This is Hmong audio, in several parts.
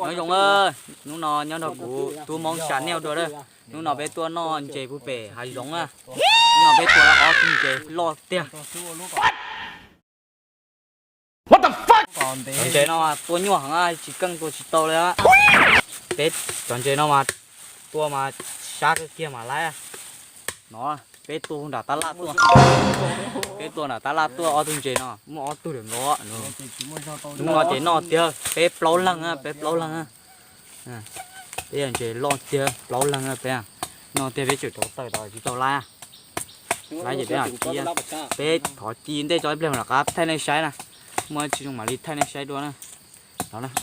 Nyob zoo, hnub no nyob nrog kuv tub Hmoob Sa Nij dua lawm. Hnub no peb tuaj noj ntses puag pem hav zoov na. Hnub no peb tua ob tug ntses loj tiag. Cov ntses no mas tua nyuaj heev, tsis keej tua tsis tau li. Peb cov ntses no mas tua mas sab kawg kiag mas laib. No, peb tua nram tab laj tuaj. Peb tua nram tab laj tuaj ob tug ntses no muaj ob tug lawm nkaus. Hnub no ces noj tiag, peb plaub leeg, peb plaub leeg. Peb ntses loj tiag, plaub leeg peb. Noj tiag, peb tsum rauv taws tod tsis tau laib. Laib ces peb ci, peb thov ci ntej tso ib pliag mam rov qab thaij nej saib na. Muaj tsis zoo mam li thaij nej saib dua na.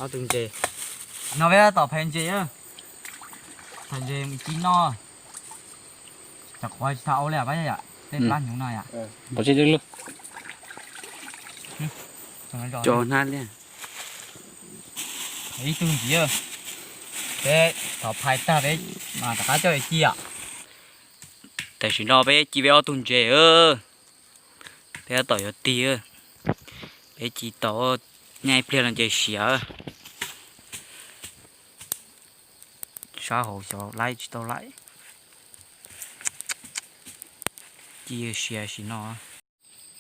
Ob tug ntses no peb tab tom phais ntses, phais ntses ci noj. Tam qhov tsis tau ua li pab yom, tej plab hnyuv no yom. Ib tug ntxiv, peb thov phais tag peb mam rov qab coj ci os. Tam sim no peb ci peb ob tug ntses, peb tab tom yuav tig. Peb ci tau, nyaj ib pliag no ces siav. Sab hauv xyov laib tsis tau laib. Ci siav sim no.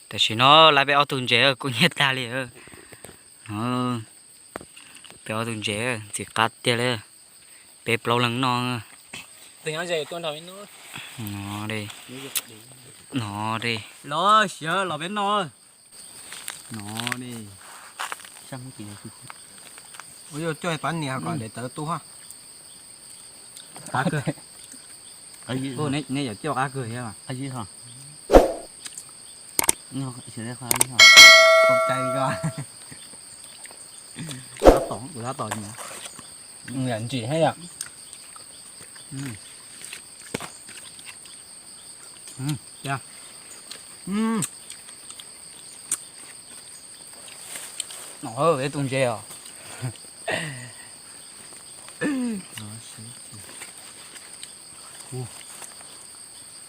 Tam sim no laib peb ob tug ntses kuj nyiaj tag li. Peb ob tug ntses ntxim qab tiag li. Peb plaub leeg noj. No, no, siav los peb noj. No, coj pab nias kom ntev tawv tu ha. Qab kawg. Nej yuav coj qab kawg thiab. Tau cai li ko. Tab tom, kuv tab tom ntsim thiab yom. No, peb tus ntses os.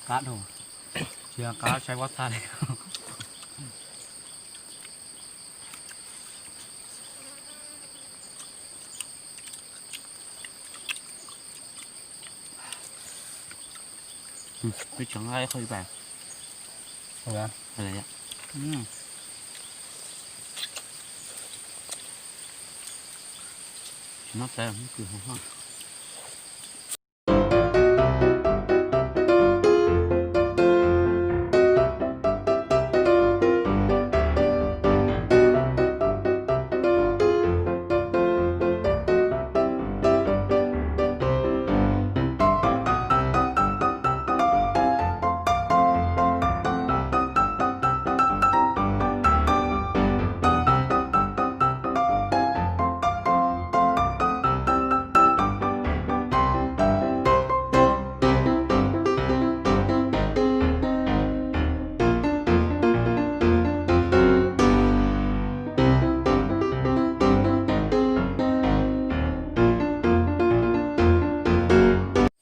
Qab dhau, tsis qab saib pob txha li.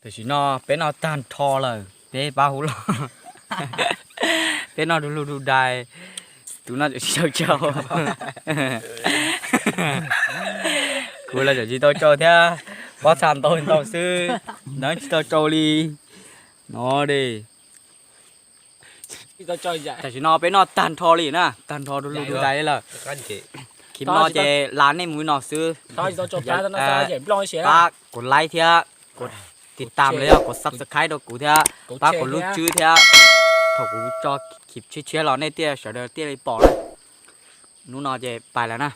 Tam sim no peb noj tag nrho lawm, peb pab huv los. Peb noj du lug du dais, tus no tsis tau tsau. Kuv los tseem tsis tau tsau thiab, pob txha ntau ntau xwb, ntawd tsis tau tsau li. No de. Tam sim no peb noj tag nrho li na, tag nrho du lug du dais li lawm. Khib no ces las nej mus li no xwb. Pab kuv like thiab, kuv tiv tam los yog kuv subscribe rau kuv thiab, pab kuv lub tswb thiab. Thaum kuv tso khib tshiab tshiab los nej thiaj sawv daws thiaj li pom na. Hnub no ces pais lawm na.